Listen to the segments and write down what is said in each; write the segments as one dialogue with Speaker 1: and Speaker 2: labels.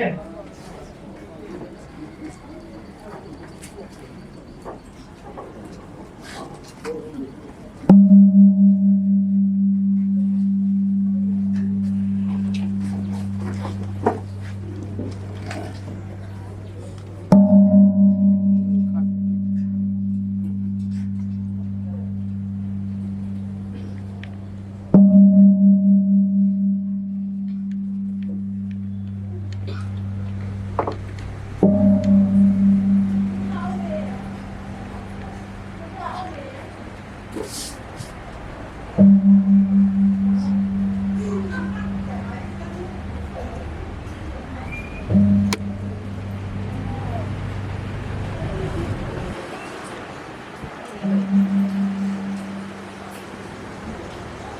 Speaker 1: e.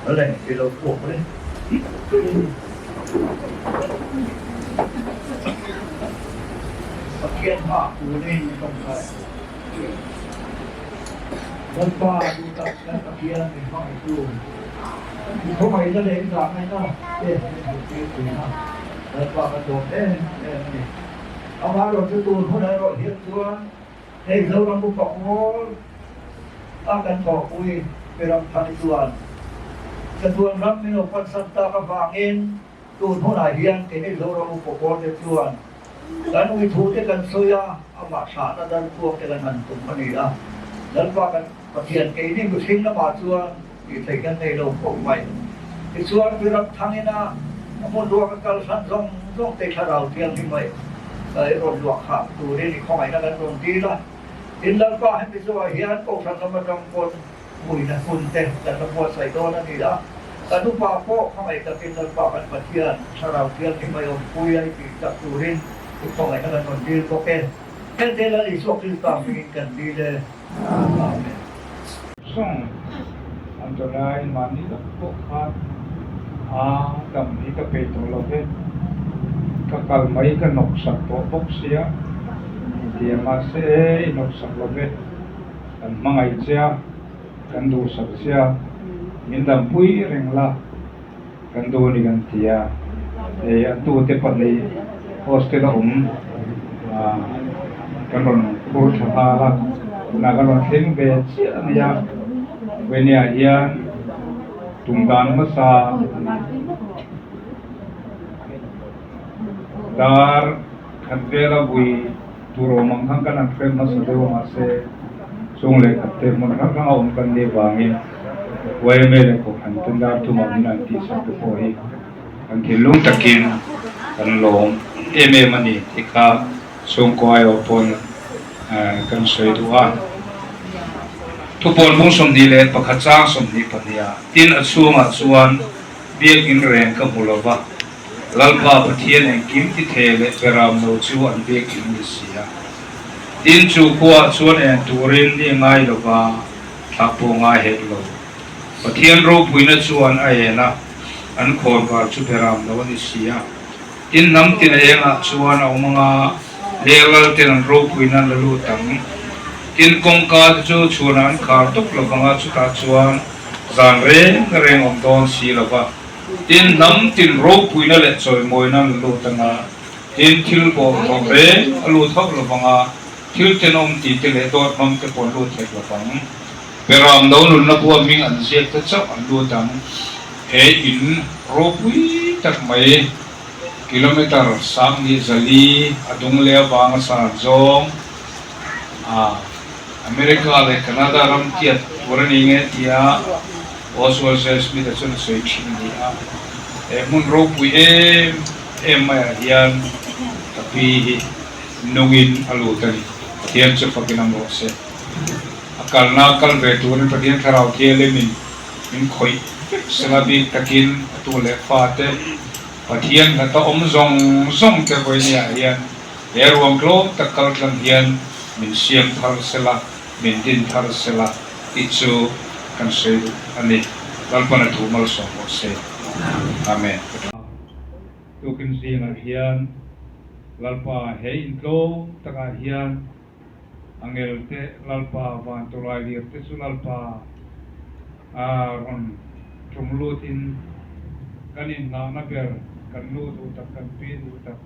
Speaker 1: Awle, i lo puak le. Pathian hma turin tawngtai. Lalpa duh tak kan Pathian min hmangaihtu, i khawngaihna leh i zahnaihna te min hmuhtir thin a, Lalpa kan dawm em em a ni. Amaherawhchu tun hunah erawh hian chuan hei Zoram upa pawl a kan thawhpui Miramthani chuan chatuan ram min lo pansan tak avangin Tun hunah hian keini Zoram upa pawl te chuan kan ui thu te kan sawi a, amah thlahna darkuak te kan han tum a ni a. Lalpa kan Pathian keini mihring lamah chuan tih theih kan nei lo khawp mai. Tichuan Biram thangin a hmun ruak a kal hlan zawng zawng te thlarau thianghlim mai i rawn luah khah turin i khawngaihna kan rawn dil a. Tin Lalpa hemi zawhah hian Kohhran lam atang pawn Hmuina hun te kan la buatsaih dawn a ni a, kan upa pawh khawngaih takin Lalpa kan Pathian Thlarau Thianghlim a awmpui a i tih tak turin i khawngaihna kan rawn dil bawk e. Hengte Lal Isua Krista hmingin kan dil e. Amen.
Speaker 2: Song an tawh laiin mahni lawk pawh khan a dam hi ka peih tawh lo ve, ka kal mai ka nawksak tawh bawk sia tia mahse i nawksak lo ve. Kan hmangaih che a, kan duhsak che a, min dampui reng la, kan duh a ni kan ti a. Hei a tute pahnih hostel a awm kan rawn phur thla nghal a, tunah kan rawn thleng ve chiah a ni a. Vawiniah hian tum dan hmasa dar khat vela vui. Tur awm ang khan kan han hrem hmasa deuh a mahse chung leh khat te hmun hrang hrang a awm kan nih vangin yma leh Kohhran te dar thum ang in an tihsak te pawh hi kan thinlung takin kan lawm em em a ni tih kha chhungkaw aiawh pawn kan sawi duh a. Thupawn bung 21 chang 22 ah tin a chhungah chuan biakin reng ka hmu lova. Lalpa Pathian engkim ti thei leh beram lo chu an biak in ni si a. Tin, chu khuaah chuan en turin ni ngai lova thlah pawh ngai hek lo. Pathian ropuina chuan a en a, an khawnvar chu beram lo a ni si a. Tin, hnam tin a engah chuan a awm anga leng lal ten an ropuina an la lut ang. Tin, kawngka te chu chhunah an khar tawp lovanga chutah chuan zan reng reng awm dawn si lova. Tin, hnam tin ropuina leh chawimawina an lut anga, tin, thil bawlhhlawh reng a lut hauh lo vanga, thil tenawm tih te leh dawt hmang te pawh an lut hek lo vang. Beram lo nunna bua hming an ziak te chauh an lut ang. He in ropui tak mai, kilometre 24 a dung leh avanga san zawng a America leh Canada ram tiat tur a ni nge tia Oswald J. Smith-a chuan a sawi thin a ni a. He hmun ropui em em maiah hian ka pi hi nungin a lut a ni. Pathian chu fakin awm rawh se. A kalna kal ve turin Pathian Thlarau Thianghlimin min khawih vek sela bik takin a tu leh fate Pathian hlata awm zawng zawng te vawinia hian he ruang tlawm tak kal tlang hian min siam thar sela, min din thar sela tih chu kan sawi duh a ni. Lalpan a thu malsawm rawh se. Amen. Tukin zingah hian Lalpa he intlawm takah hian angel te Lalpa van tawlai lir te chu Lalpa a rawn tum lut in kan inngahna ber kan nu duh tak kan pi duh tak.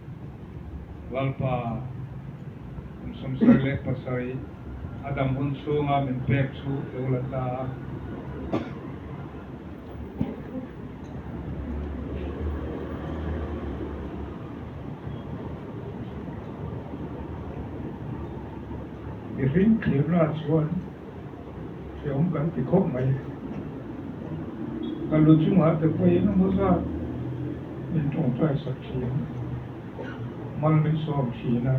Speaker 2: Lalpa kum 77 a dam hun chhunga min pek chu lo la ta a.
Speaker 1: Mihring thlirna chuan hrehawm kan ti khawp mai. Ka lu chungah te pawh engemaw zat min tawngtai sak thin, mal min sawm thin a,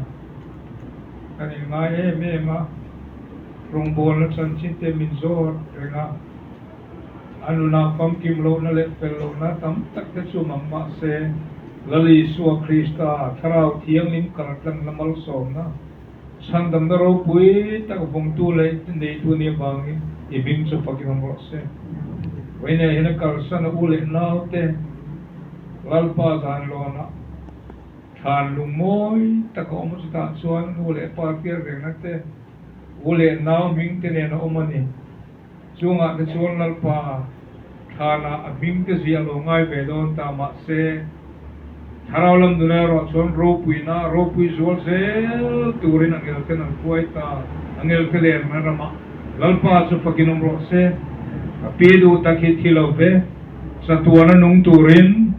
Speaker 1: kan inngai em em a, rawngbawlna chanchin te min zawt reng a, a nunah famkim lohna leh fel lohna tam tak te chu mang mah se, Lal Isua Krista Thlarau Thianghlim kaltlanna malsawmna Chhandamna ropui tak vawngtu leh neitu nih avangin i hming chu fakin awm rawh se. Vawiinah hian a kalsan a u leh naute Lalpa zan lawnah thlan lungmawi tak a awm a, chutah chuan nu leh pa tir rengna te, u leh nau hming te nen a awm a ni. Chungah te chuan Lalpa thlanah a hming te ziah lo ngai ve dawn ta mahse, Thlarau lam nuna erawh chuan ropuina ropui zual zel turin angel ten an hruai ta, angel te len an ramah Lalpa chu fakin awm rawh se. Ka pi duh tak hi thi lo ve, chatuana nung turin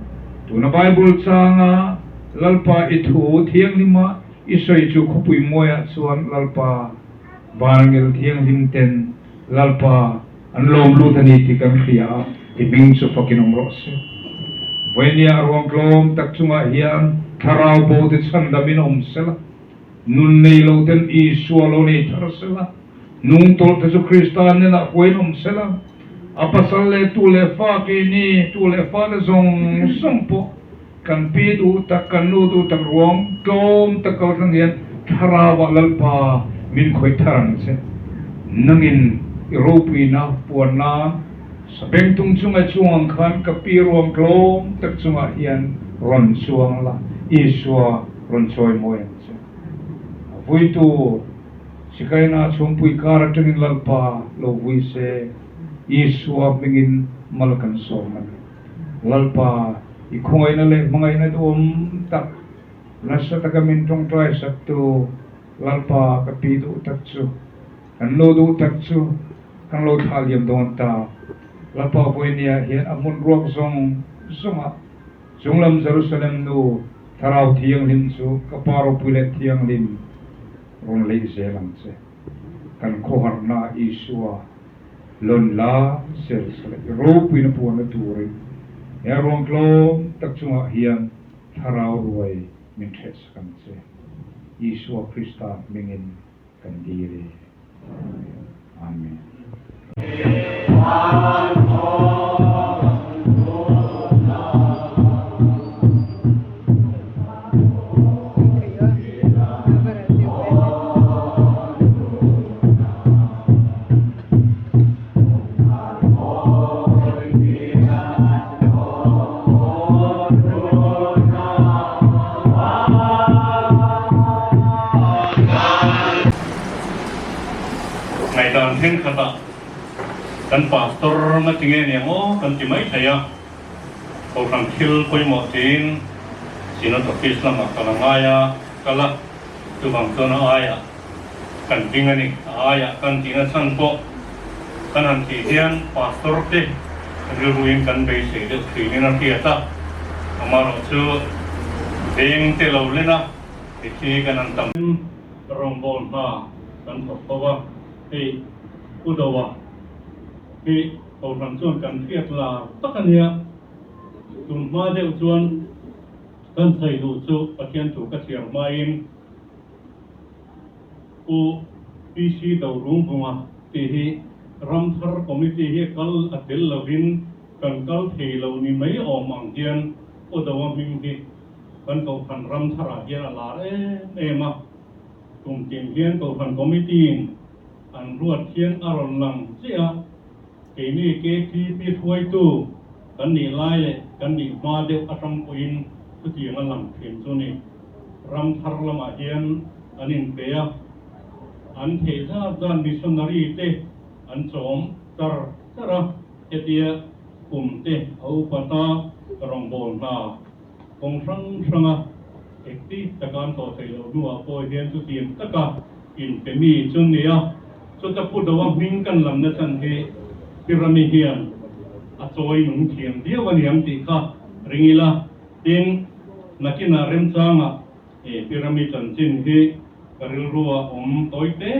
Speaker 1: tuna Bible changa Lalpa i thu thianghlima i sawi chu khawpui mawiah chuan Lalpa Vanangel thianghlim ten Lalpa an lawm lut a ni tih kan hria a, i hming chu fakin awm rawh se. Vawinia a ruang tlawm tak chungah hian thlarau bo te chhandamin awm sela, nun nei lo ten Isua lo nei thar sela, nung tawlh te chu Krista hnenah huain awm sela, a pasal leh tu leh fa keini tu leh fa te zawng zawng pawh Kan pi duh tak, kan nu duh tak ruang tlawm tak kal tlang hian Thlarauah Lalpa min khawih thar ang che. Nangin i ropuina puan nan sabengtung chunga chuang ang khan ka pi ruang tlawm tak chungah hian rawn chuang la, Isua rawn chawi mawi ang che. A vui tur Sikaina chhungpui kar atangin Lalpa lo vui se, Isua hmingin mal kan sawm a ni. Lalpa, i khawngaihna leh hmangaihna duhawm tak, nasa taka min tawngtai saktu Lalpa ka pi duh tak chu, kan lo duh tak chu kan lo thlah liam dawn ta. Lalpa vawinia hian a hmun ruak zawng zawngah chunglam Jerusalem nu Thlarau Thianghlim chu ka Pa ropui leh thianghlim rawn leih zel ang che. Kan khawharna Isua Lawn la sel sel i ropuina puanna turin he ruang tlawm tak chungah hian thlarau ruai min ṭhehsak ang che. Isua Krista hmingin kan dil e. Amen.
Speaker 3: Ngaihdan thenkhatah kan pastor nga ti nge niang aw kan ti mai thei a, kohhran thil pawimawh tiin Synod Office lamah kal a ngai a, kal a, chuvang chuan a aiah kan ding a ni. A aiah kan tihna chhan pawh kan han tih hian pastor te rilruin kan beisei deuh thinin a hriat a, amaherawh chu veng te lo len a, mithi kan han tam. Rawngbâwl hna kan thawk ho a, hei Pu Doa hi Kohhran chuan kan hriat lar tak a nia, tun hma deuh chuan kan sawi duh chu Pathian thu ka chhiar hmain Pu PC Dorungbunga tih hi Ramthar Committee hi kal a tel lovin kan kal thei lo ni mai awm ang hian Pu Doa hming hi kan Kohhran Ramtharah hian a lar em em a, kum tin hian Kohhran Committee-in an ruat hian a rawn lang chiah a, keini KTP hruaitu kan nih lai leh kan nih hma deuh atang pawhin chutiang a lang thin chu ni. Ramthar lamah hian an inpe a, an theih zat zat missionary te an chawm char char a, hetia kum te a upat a, rawngbâwl hna kawng hrang hranga. Engti taka an tawh theih loh hnuah pawh hian chutiang taka inpe mi chu nia. Chuta Pu Doa hming kan lamna chhan hi Pi Rami hian a chawi nung thiam viau a niang tih kha ring ila. Tin, nakinah remchangah Pi Rami chanchin hi ka rilrua awm tawi te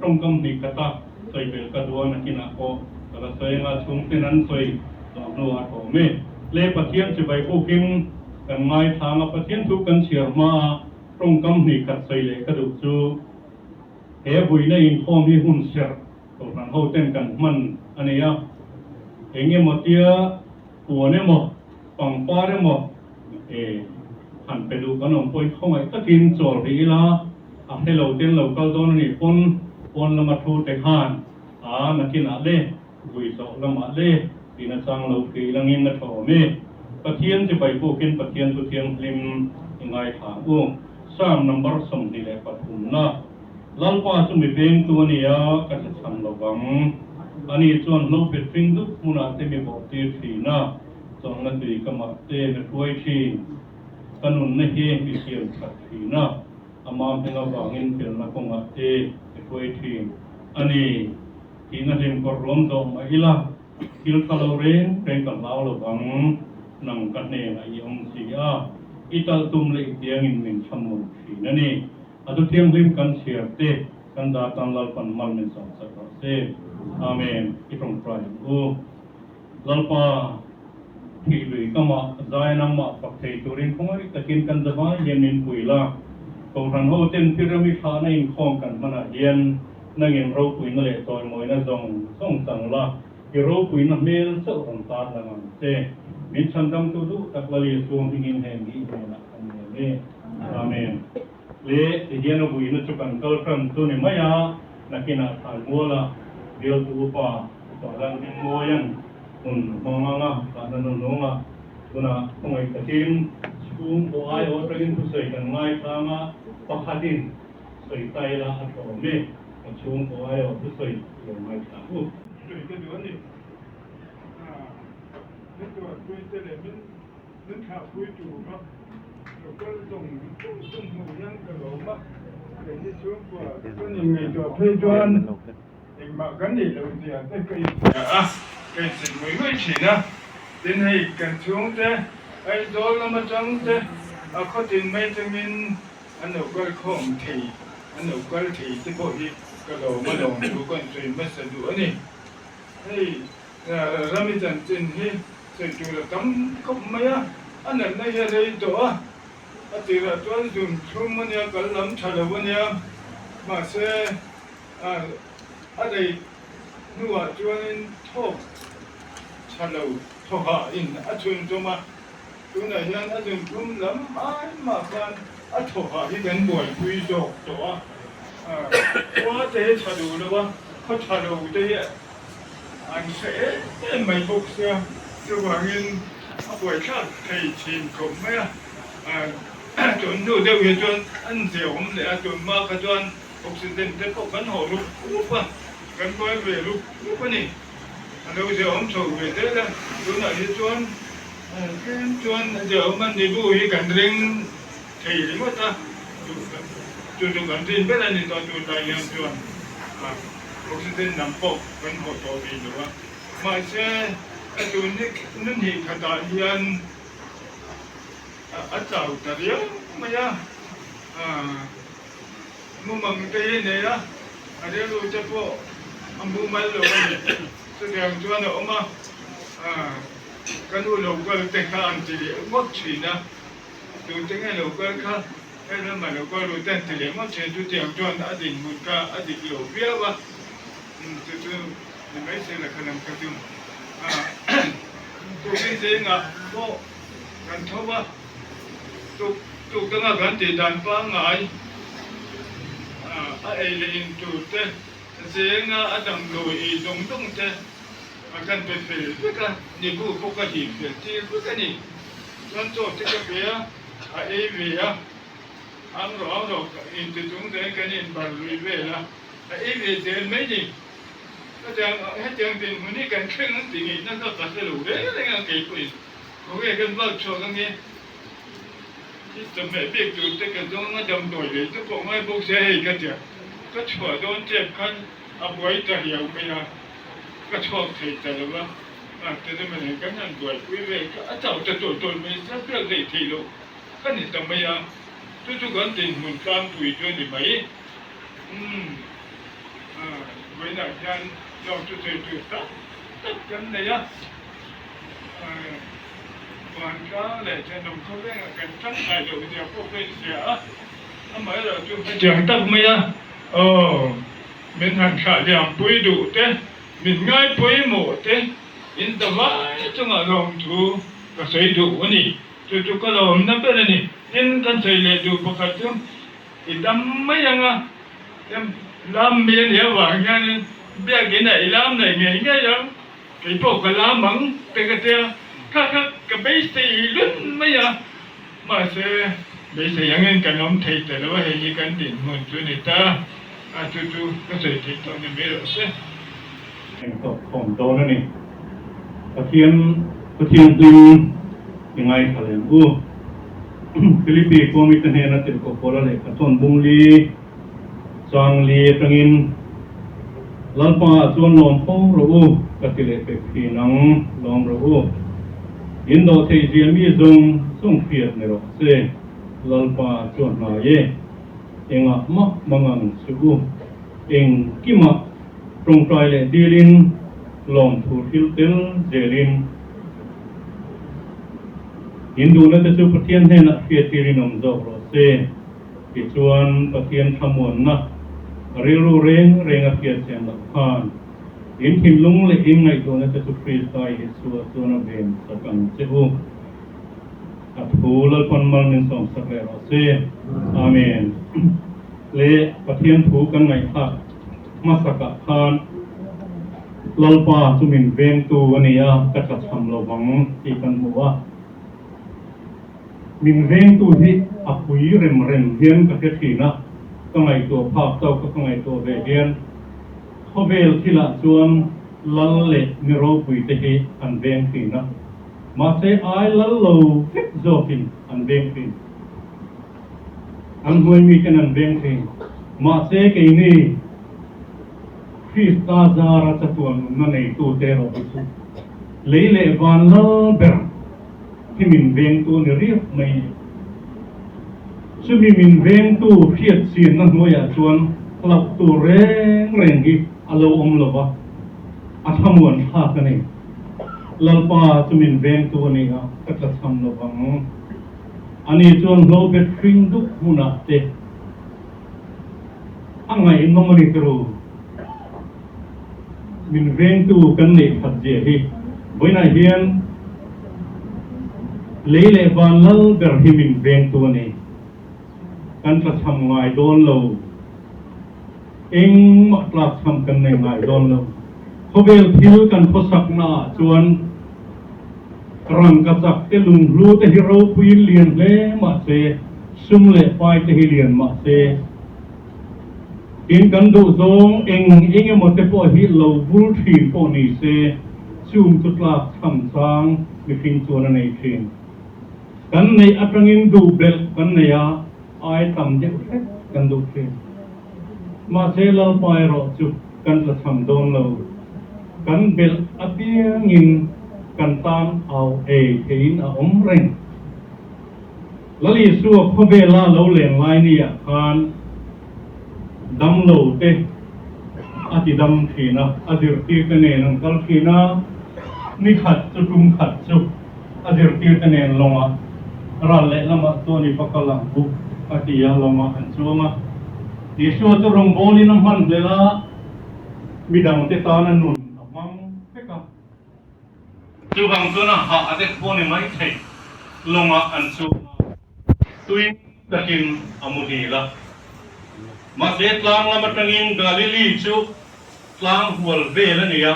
Speaker 3: tawngkam hnih khat a sawi belh ka duh a, nakinah pawh ka la sawi anga chhungten an sawi tawh hnuah a tawm e. Le Pathian chibai bukin kan ngaithlang a, Pathian thu kan chhiar hmaa tawngkam hnih khat sawi leh ka duh chu he vuina inkhawm hi hun serh Kohhran hoten kan hman a ni a, eng emaw tia puan emaw pangpar emaw E, han pe duh kan awm pawhin khawngaih takin chawl rih ila, a hre lo ten lo kal dawn a nih pawn pawn lama thu te khan a nakinah le, vui zawh lamah le tihna chang lo hrih langin a tha awm e. Pathian chibai bukin Pathian chu thianghlim i ngaithla ang u. Psalm number 23 na, Lalpa chu mi vengtu a ni a, ka hre chhan lo vang. Ani chuan hlo pet hring dup hmunah te mi bawhtir thin a. Chawlhna tui ka mah te ka hruai thin. Ka nunna hi mi siam that thin a, ama hming avangin felna kawngah te ka hruai thin a ni. Thihna hlim kawr ruam zawh mah ila, thil tha lo reng reng ka hlau lo vang, nang ka hnenah i awm si a, i talh tum leh i tiangin min thlamuan thin a ni. A thu thianghlim kan chhiar te kan zah tan Lalpan mal min sawm sak rawh se. Amen. I tawngtai ang u. Lalpa, thih lui ka mah zai nangmah fak thei turin khawngaih takin kan zavai hian min pui la. Kohhran ho ten Pyramid thlahna inkhawm kan hmanah hian nangin ropuina leh chawimawina zawng zawng chang la, i ropuina hmel chauh rawn tar lang ang che. Min chhandamtu duh tak Lal Isua hmingin heng hi i hnenah kan ngen e. Amen. Le tihian a vuina chu kan kal tan chu ni mai a, nakinah Thanmuala bialtu upa Upa Lalhmingmawia'n hun hmang anga tahna nununga tunah khawngaih takin chhungkaw aiawh atangin thusawi kan ngaithlang a, pakhatin sawi ta ila a tha awm e, ka chhungkaw aiawh thusawi lo ngaithla u.
Speaker 4: Sawi te duh a ni. Min tuarpui te leh min Min thlahpui tura lo kal zawng zawng chu hmuh hian ka lawm a, keini chhungkua kan inngaihtuah phei chuan engmah kan neih loh zia te ka inhria a, ka insit ngawih ngawih thin a. Tin hei kan chhungte Aizawl lam atang te a khawtin mai tangin an lo kal khawm thei, an lo kal thei te pawh hi ka lawm a lawm thu ka insawi hmasa duh a ni. Hei Rami chanchin hi Sawi tur a tam khawp mai a, a natna hi a rei tawh a, a tirah chuan zun thlum a nia, kal lam tha lo a nia, mahse a rei hnuah chuanin thawk tha lo thawhah in a chhun chawm a, tunah hian a zun thlum lam ai mah khan a thawhah hi kan buaipui zawk tawh a, khua te hi tha duh lo a, khaw tha lo te hi An hre em em mai bawk sia, chuvangin a buaithlak thei thin khawp mai a. Tun hnu deuh hi chuan an ziahawm leh a, tun hma kha chuan oxygen te pawh kan haw rup rup a, kan buai ve rup rup a ni. A lo ziahawm chho ve zel a, tunah hi chuan tlem chuan ziahawm a ni bu hi kan ring thei ringawt a, chu chu kan rin ber a ni tawh tunlai hian chuan. Oxygen lam pawh kan haw tawh rih lo a, mahse a tun ni na hnih khatah hian a chau ta riau mai a, mumang te hi a nei a, a rilru te pawh a mumal lo a ni. Chutiang chuan a awm a, ka nu lo kal te kha an ti leh ngawt thin a, tute nge lo kal kha? Hei lama lo kal ru ten ti leh ngawt thin chutiang chuan a dinhmun kha a dik lo viau a, chu chu ni mai se la kha lam kha chu tukin zingah pawh kan tho a, tuk tuk danga kan tih dan pangngai a ei leh in tur te zinga a damdawi ei zawng zawng te a kan pe fel vek a, nibu pawh ka hip fel tir vek a ni, chuan chaw te ka pe a. A ei ve a, ang rawh ang rawh inti chung zel kan inbar lui vel a, a ei ve zel mai ni. Hetiang hetiang dinhmun hi kan thleng ang tih ngeih nasa ka hre lo reng reng a keipawhin khawnge kan vak chhuak ange. I chawhmeh bik tur te ka zawng a damdawi lei te pawh ngai bawk sia hei ka tia ka chhuah dawn tep khan a buai ta riau mai a, ka chhuak thei ta lo va, mahse te mane kan han buaipui vel kha a chau ta tawlh tawlh mai sia biak lei theih loh ka ni ta mai a, chu chu kan dinhmun tlangpui chu a ni mai. Umm vawiinah hian lawng chu sawi tur tak tak kan nei a, Vantlang leh thenawm khawvengah kan tangkai loh zia pawh ka inhria a, amaherawh chu hetiang tak mai a, aw min han thlah liampui duh te, min ngai pawimawh te, in ta vai chungah lawmthu ka sawi duh a ni. Chu chu ka lawmna ber a ni. Tin, kan sawi leh duh pakhat chu i dam mai ang a, lam mi a nih avang hianin biakin ah i lam leh ngei ngei ang. Kei pawh ka lam ang te ka tia, kha kha ka beisei lun mai a, mahse beisei angin kan awm thei ta lo a, hei hi kan dinhmun chu ni ta a, chu chu ka sawi theih tawh ni mai rawh se.
Speaker 3: Eng tawp khawm dawn a ni. Pathian Pathianhlim i ngaithla lem u. Philippi khuamite hnena tirhkoh Paula lehkha chuan bungli Changli atangin Lalpa ah chuan lawm fo rawh u ka ti leh pek thin ang, lawm rawh u. In dawh theih zia mi zawng zawng hriat ni rawh se, Lalpa ah chuan hnai e. Engah mah mangang suh u, engkimah tawngtai leh dilin lawmthu thil tel zelin in duhna te chu Pathian hnenah hriattirin awm zawk rawh se. Tichuan, Pathian thlamuanna rilru reng reng a hriat chian loh khan, in thinlung leh in ngaihtuahna te chu Krista Isua chuan a ven sak ang che u. A thu Lalpan mal min sawmsak leh rawh se. Amen. Le Pathian thu kan ngaihthlak hmasakah khan Lalpa chu min vengtu a ni a, ka tlachham lo vang tih kan hmu a. Min vengtu hi a pui rem rem hian ka hre thin a, ka ngaihtuah phak chauh ka ka ngaihtuah ve hian khawvel thilah chuan lal leh mi ropui te hi an veng thin a, mahse ai lal lo vek zawkin an veng thin. An hnuai miten an veng thin. Mahse keini Krista zara chatuan nunna neitute erawh hi chu lei leh van lal ber hi min vengtu ni riap mai ni. Chumi min vengtu hriat chianna hnuaiah chuan hlauh tur reng reng hi a lo awm lo va, a thlamuan thlak a ni. Lalpa chu min vengtu a ni a, ka tlachham lo vang. Ani chuan hlo bet hring dup hmunah te a ngaihnawm a ni turu. Min vengtu kan neih that zia hi vawiinah hian lei leh van lal ber hi min vengtu a ni. Kan tlachham ngai dawn lo. Engmah tlakchham kan nei ngai dawn lo. Khawvel thil kan khawsakna ah chuan rangka chak te lunghlu te hi ropuiin lian hle mahse sum leh pai te hi lian mahse, Tin, kan duh zawng eng eng emaw te pawh hi lo vul thin pawh ni se, chung chu tlak chham chang mihring chuan a nei thin. Kan neih atangin duh belh kan nei a, ai tam deuh hlek kan duh thin. Mahse, Lalpa erawh chu kan tla chham dawn lo. Kan belh apiangin kan tan au ei theiin a awm reng. Lal Isua khawvela lo leng lai niah khan damlo te a ti dam thin a, a zirtirte nen an kal thin a, ni khat chu tum khat chu a zirtirte nen lawngah ral lehlamah chuan i va kal ang u a ti a, lawngah an chuang a. Isua chu rawngbawlin a hman hlel a, midangte tana nun a hmang vek a. Chuvang chuan a hah a dek pawh ni mai thei lawngah an chuang a, tui takin a muhil a. Mahse tlang lam atangin Galili chu tlang hual vel a ni a,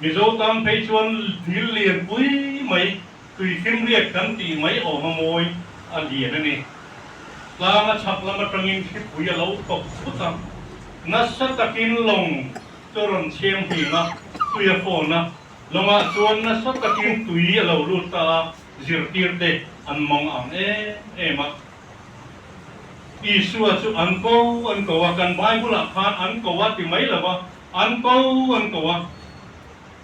Speaker 3: Mizo tan phei chuan dil lian pui mai, tui fimriat kan tih mai awm a mawi a lian a ni. Tlang a chhak lam atangin thlipui a lo thawk thut a, nasa takin lawng Chu rawn chheng hming a, tui a fawn a, lawngah chuan nasa takin tui a lo lut ta a, zirtirte An mang ang em em a. Isua chu an ko an ko a, kan Bible ah khan an ko a ti mai lo va, an ko an ko a.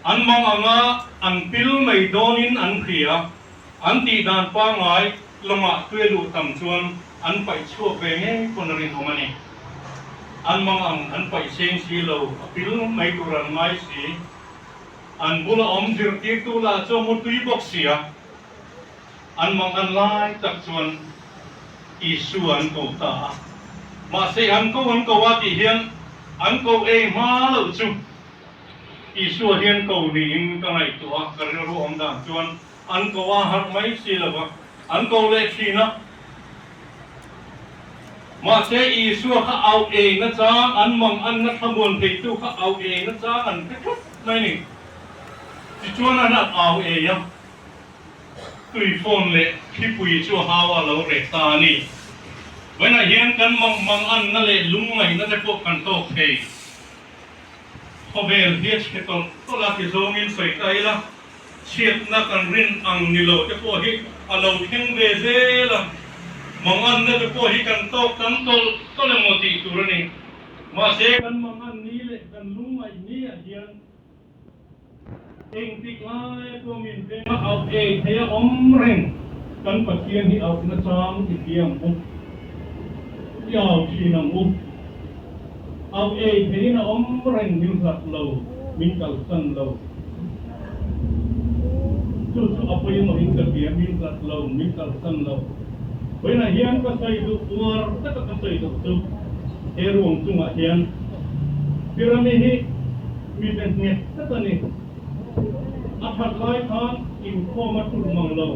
Speaker 3: An mang anga an pil mai dawnin an hria, an tih dan pangngai lawngah tui luh tam chuan an paih chhuak ve ngei pawn a rinawm a ni. An mang ang an paih seng si lo, a pil mai tur an ngai si. An bula awm zirtirtu lah chu a mu tui bawk sia. An mang an lai tak chuan Isua an ko ta a. Mahse an ko an ko a tih hian an ko ei hma loh chu Isua hian ko niin ka ngaihtuah a, ka rilru awm dan chuan an ko a harh mai si lo va, an ko leh thin a. Mahse Isua kha auh ei na chang, an mang anna thlamuan theitu kha auh ei na chang an hre thut mai ni. Tichuan an han au ei a. Tuifawn leh thlipui chu hau a lo reh ta a ni. Vawiinah hian kan mang mang anna leh lungngaihna te pawh kan tawk thei. Khawvel hi a chhe tawlh tawlh a ti zawngin sawi ta ila, chhiatna kan rin ang ni lo te pawh hi a lo thleng ve zel a, mang anna te pawh hi kan tawk tam tawlh tawlh emaw tih tur a ni. Mahse kan mang an ni leh kan lungngaih ni ah hian Engtik lai pawh min venga auh ei thei a awm reng, kan Pathian hi auhna chang i hria ang u, i au thin ang u. Auh ei theiin a awm reng min hlat lo, min kalsan lo. Chu chu a pawimawhin ka hria, min hlat lo, min kalsan lo. Vawiinah hian ka sawi duh uar taka ka sawi duh chu he ruang chungah hian Pirami hi Mi te nghet tlat a ni. A that lai khan inkhawm a thulh mang lo.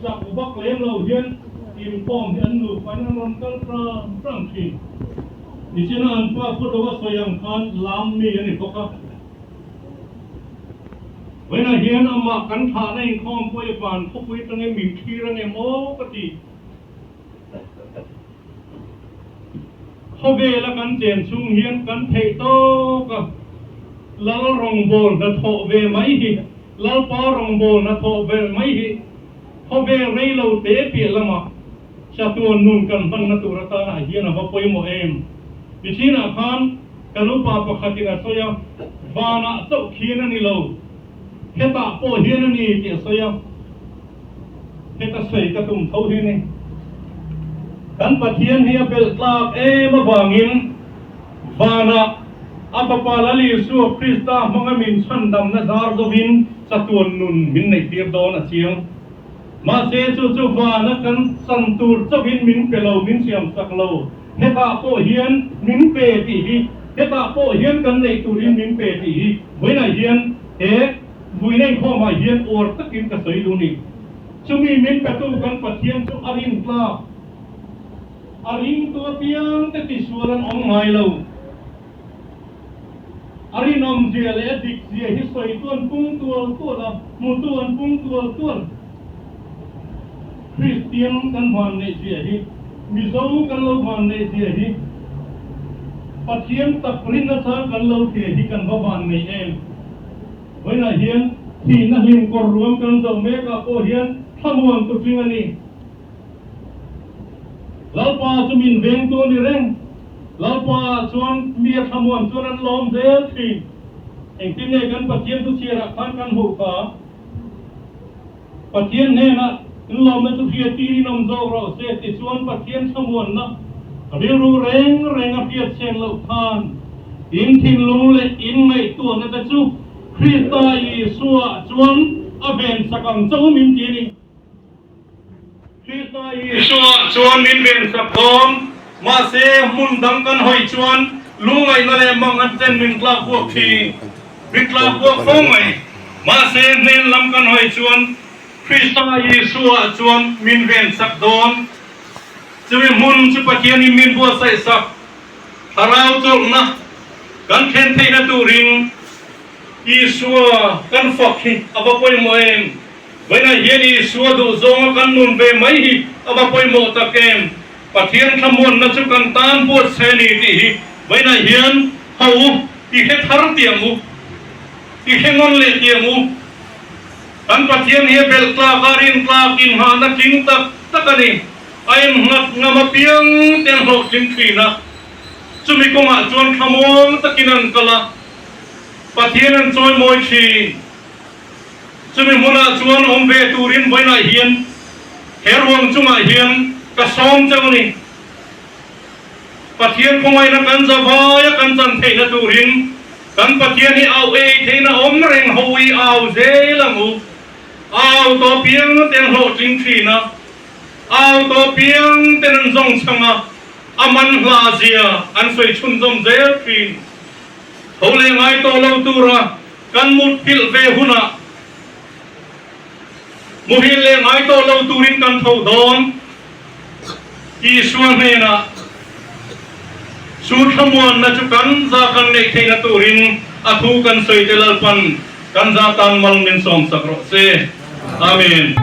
Speaker 3: Chak vak lem lo hian inkhawm hi an nupain an rawn kal tang tang thin. Nichina an pa photo a sawi ang khan lam mi a ni bawk a. Vawiinah hian amah kan thlahna inkhawm pawh i van khawpui atangin min thlir ange maw ka ti. Khawvela kan chen chhung hian kan theih tawk a, Lal rawngbâwl hnathawh ve mai hi, Lalpa rawngbâwl hnathawh ve mai hi khawvel rei lo te piah lamah chatuan nun kan hmanna tur atanah hian a va pawimawh em? Nichinah khan kan upa pakhatin a sawi a, Vanah chauh khian a ni lo, hetah pawh hian a ni tih a sawi a. Heta sawi ka tum tho hi ni. Kan Pathian hi a belh tlak em avangin vanah a Fapa Lal Isua Krista hmanga min chhandamna zar zovin chatuan nun min neihtir dawn a chiang. Mahse chu chu vana kan chan tur chauhin min pe lo, min siamsak lo. Hetah pawh hian min pe tih hi, hetah pawh hian kan neih turin min pe tih hi vawiinah hian he Vui nei khawmah hian uar takin ka sawi duh ni. Chumi min petu kan Pathian chu a rin tlak. A ringtu apiang te tisual an awm ngai lo. A rinawm zia leh a dik zia hi sawitu an pung tual tual a, hmutu an pung tual tual. Kristian kan van neih zia hi, Mizo kan lo van neih zia hi, Pathian tak rinna chang kan lo hria hi kan va van nei em? Vawiinah hian thihna hlim kawr ruam kan zoh mekah pawh hian thlamuan tu tling a ni. Lalpa chu min vengtu a ni reng. Lalpa chuan mi a thlamuan chuan an lawm zel thin. Engtin nge kan Pathian thuchhiarah khan kan hmuh kha? Pathian hnenah inlawmna chu hriattir in awm zawk rawh se tichuan Pathian thlamuanna rilru reng reng a hriat chen loh khan in thinlung leh in ngaihtuahna te chu Krista Isua chuan a vensak ang chauh min ti a ni. Krista Isua chuan min vensak dawn, mahse hmun dang kan hawi chuan lungngaihna leh mangan ten min tlak buak thin. Min tlak buak fo mai. Mahse hnen lam kan hawi chuan Krista Isua chuan min vensak dawn. Chumi hmun chu Pathianin min buatsaih sak thlarau chawlhna kan thlen theihna turin Isua kan fak hi a va pawimawh em? Vawiinah hian Isua duhzawnga kan nun ve mai hi a va pawimawh tak em? Pathian thlamuanna chu kan tan buatsaih a ni tih hi vawiinah hian ho u, i hre thar tiang u, i hre ngawn leh tiang u. Kan Pathian hi a belh tlak a, rin tlak inngahna tling tak tak a ni. A innghat ngam apiang te an hlawhtling thin a, chumi kawngah chuan thlamuang takin an kal a, Pathian an chawimawi thin. Chumi hmunah chuan awm ve turin vawiinah hian he ruang chungah hian ka sawm cheu a ni. Pathian khawngaihna kan zavaia kan chan theihna turin kan Pathian hi au ei theihna awm reng ho i au zel ang u. Au tawh piang ten hlawhtling thin a, au tawh piang ten an zawng chhang a, a man hla zia an sawi chhunzawm zel thin. Tho leh ngai tawh lo tura kan mut philh ve hunah muhil leh ngai tawh lo turin kan tho dawn. Isua hnenah chu thlamuanna chu kan za kan neih theihna turin a thu kan sawi te Lalpan kan za tan mal min sawmsak rawh se. Amen.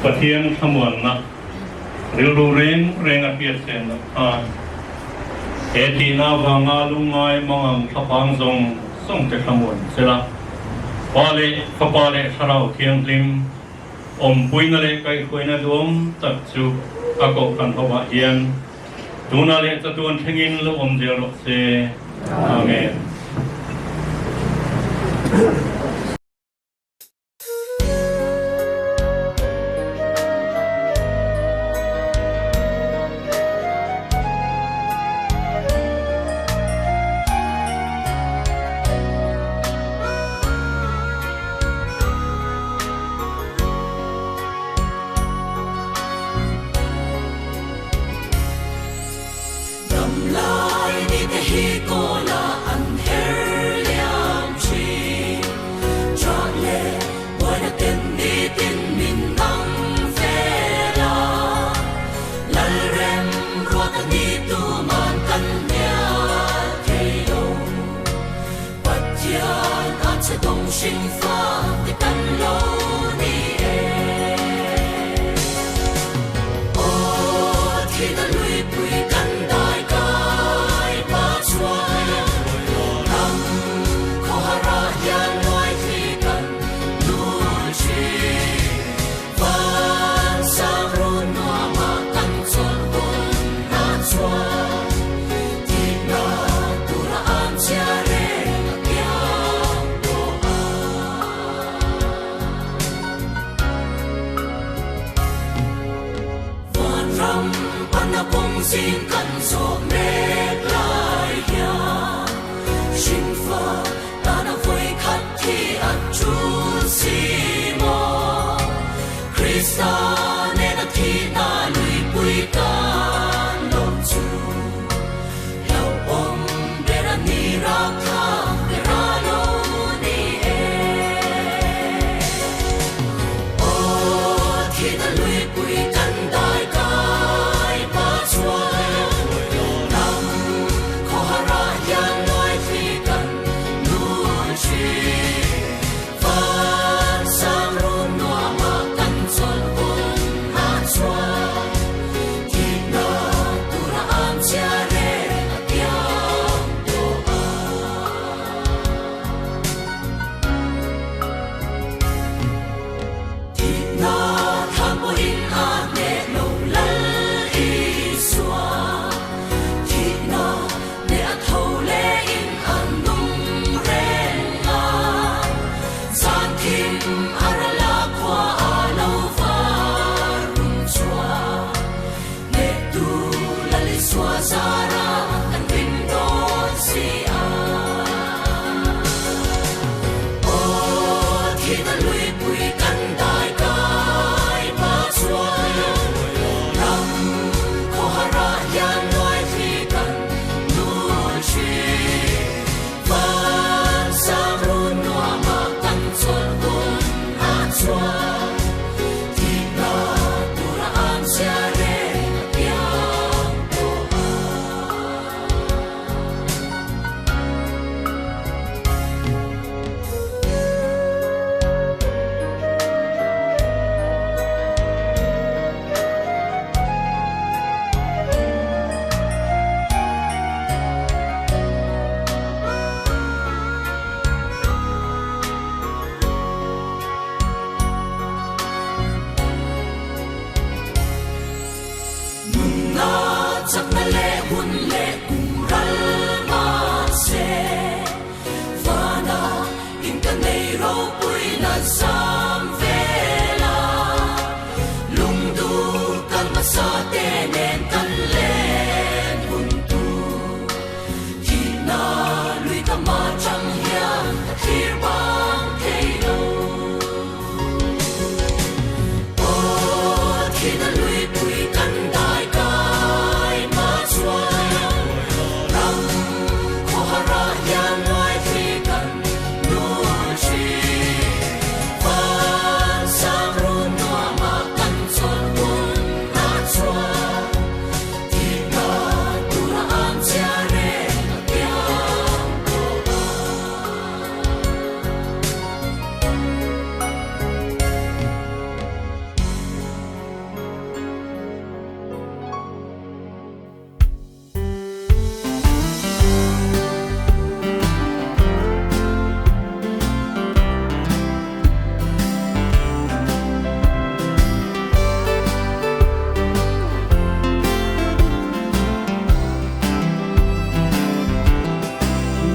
Speaker 3: Pathian thlamuanna rilru reng reng a hriat chen loh khan he thihna avanga lungngai mangang thlaphang zawng zawng te thlamuan sela, Pa leh Fapa leh Thlarau Thianghlim awmpuina leh kaihhruaina duam tak chu a kohhran hovah hian Tuna leh chatuan thlengin lo awm zel rawh se. Amen.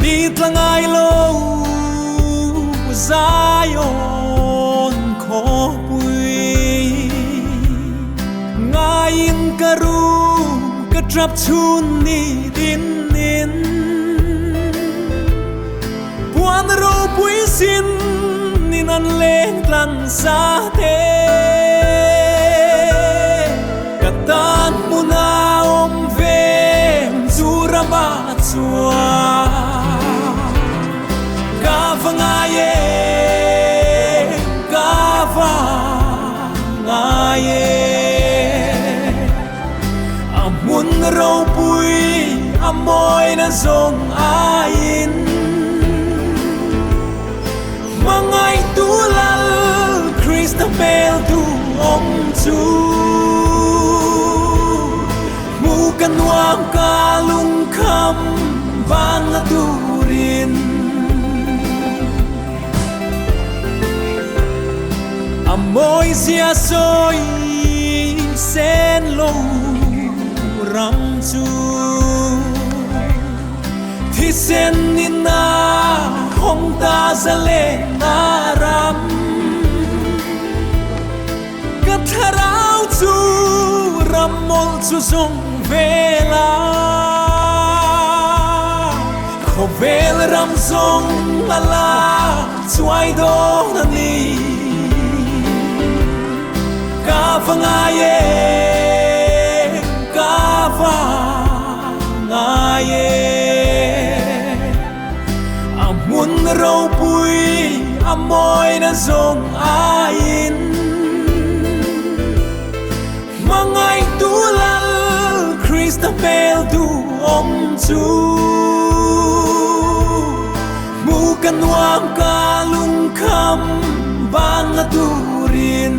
Speaker 5: Ni tla ngai lo Zion khawpui Ngaiin ka rum ka trap chhun ni din in Puan ropui sin in an leng tlan sa te Ka tan hmun a awm ve chu ramah chuan Ka va ngai e, ka va ngai e. A hmun ropui a mawi na zawng aiin. hmel duhawm chu Hmu ka nuam ka lungkham van la turin A mawi zia sawi sen lo ram chu Thisen in a hawng ta zalen a ram. Ka thlarau chu ram mawlh chu zawng vel a, khawvel ram zawng a la chuai dawn a ni. Ka va ngai e, ka va ngai e. A hmun ropui a mawina zawng aiin Hmangaihtu Lal Krista hmel duhawm chu Hmu ka nuam ka lungkham vang a turin.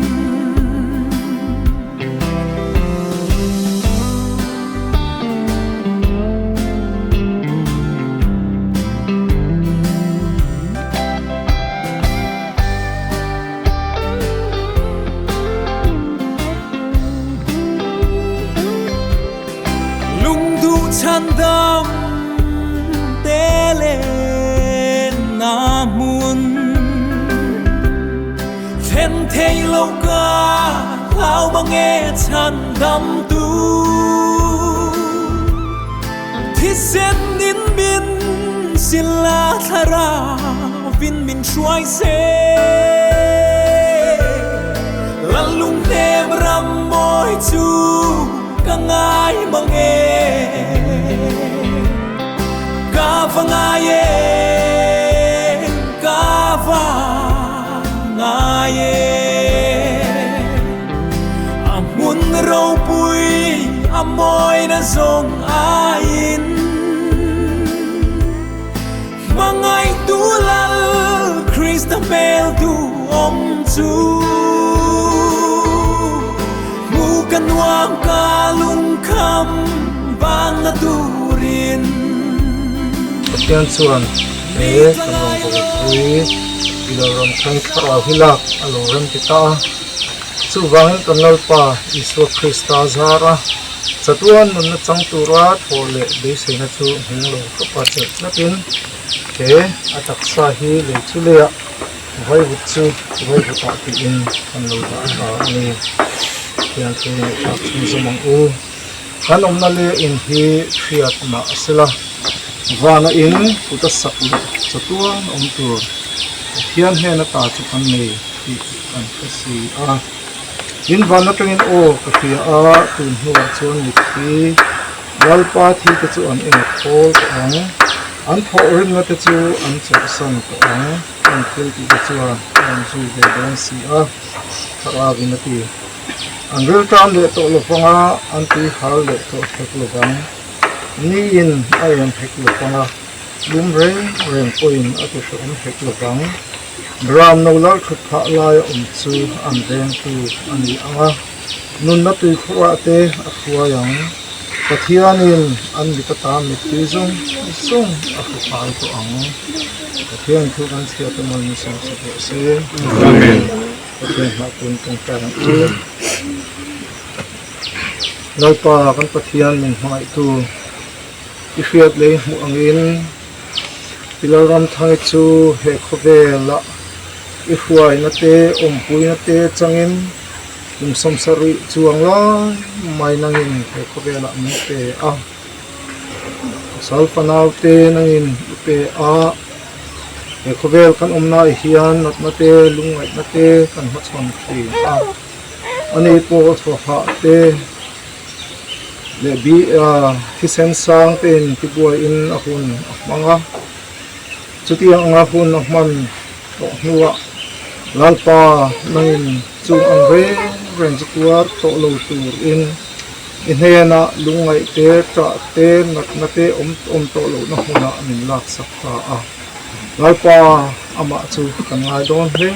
Speaker 5: Lungduh chhandam te len na hmun Thlen thei lo ka hlau mang e chhandam tu Thisen in min sila thlarau in min hruai se Lalung hnem ram mawi chu ka ngai mang e Ka va ngai e ka va ngai e A hmun ropui a mawina zawng aiin Hmangaihtu Lal Krista hmel duhawm chu Hmu ka nuam ka lungkham vang a turin.
Speaker 6: Pathian chuan he kan rawngbawlpui i lo rawn thleng thlarau hi lak a lo rem ti ta a, chuvangin kan Lalpa Isua Krista zar a, Chatuan nunna chang tura thaw leh beiseina chu nghing lo khawpa chelh tlatin he a taksa hi lei chu leiah vaivut chu vaivutah tiin kan lo dah ta a ni. Thian thu ngaihthlak chhunzawm ang u. Kan awmna leh in hi hriat mah a sela, vana in kut a sak leh chatuan awm tur Pathian hnena ta chu kan nei tih kan hre si a. In van atangin aw ka hria a, tun hnuah chuan mitthi Lalpa thi te chu an eng a thawl tawh ang, an thawh rinna te chu an chawlhsan tawh ang, an thil tih te chuan a rawn zui ve dawn si a, Thlarau in a ti. An rilṭam leh tawh lovang a, an tui hal leh tawh hek lovang, niin a en hek lovang a, lum reng reng pawhin a ti hrehawm hek lovang. Ram no lal thut phah laia awm chu an vengtu a ni ang a, nunna tuikhurah te a hruai ang. Pathianin an mit ata mittui zawng zawng a hru fai tawh ang. Pathian thu kan chhiat a mawi nasa nasa tawh se. Amen. Pathian hmah kun tawngtai ang u. Lalpa kan Pathian min hmangaihtu i hriat lei hmuh angin I Lalramthangi chu he khawvela i hruaina te, awmpuina te changin kum 70 chuang lai mai nangin he khawvelah min pe a. Pasal fanau te nangin i pe a. He khawvel kan awmnaah hian natna te, lungngaihna te kan hmachhawn thin a. Ani pawh thawhah te. Leh bi thisen sang tein tibuaiin a hun a hmang a, chutiang anga hun a hman tawh hnuah Lalpa nangin chung ang reng reng chu tuar tawh lo turin i hnenah lungngaih te, ṭah te, natna te awm awm tawh lohna hmunah min laksak ta a. Lalpa amah chu kan ngai dawn hle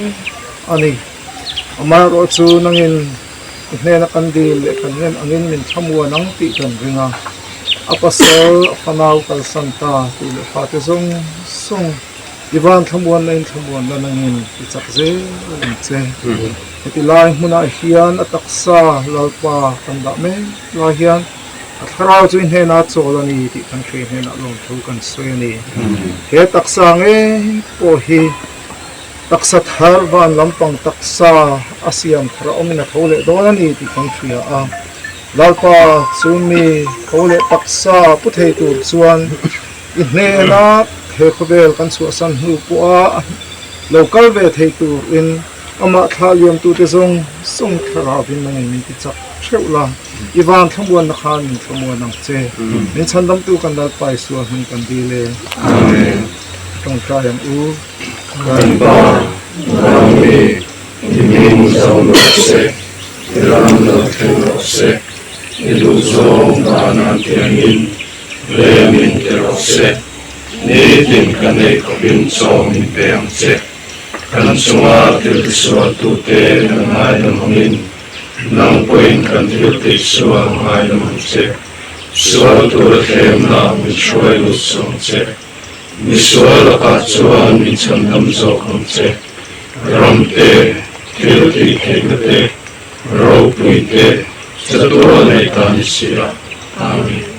Speaker 6: a ni. Amaherawhchu nangin i hnena kan dil leh kan ngen angin min thlamuan ang tih kan ring a, a pasal a fanau kalsan ta tih leh fate zawng zawng i van thlamuanna in thlamuanna nangin i chak zel ang che. Heti lai hmunah hian a taksa Lalpa kan dah mek lai hian a thlarau chu i hnenah a chawl a ni tih kan hre hnenah lawmthu kan sawi a ni. He taksa ngei pawh hi Taksa thar van lampang taksa a siam thar a awmin a tho leh dawn a ni tih kan hria a. Lalpa chu mi tho leh taksa pu thei tur chuan i hnena he khawvel kan chhuahsan hnu pawha lo kal ve thei turin amah thlah liamtute zawng zawng thlarauin nangin min ti chak theuh la. I van thlamuanna khan min thlamuan ang che. Min chhandamtu kan Lalpa Isua hming kan dil e. Amen. Tawngtai ang u.
Speaker 7: Kan Pa, Rami, i hming zawm rawh se, i ram lo thleng rawh se, i duhzawng vana tiangin remin ti rawh se, nitin kan ei khawpin chaw min pe ang che. Kan chunga thil tisualtute kan ngaidam angin, nang pawhin kan thil tihsual ngaidam ang che. Sual tura thlemna min hruai lut suh ang che. Misual lakah chuan min chhandam zawk ang che. Ram te, thil tih theihna te, ropui te, chatuah nei ta ni si a. Amen.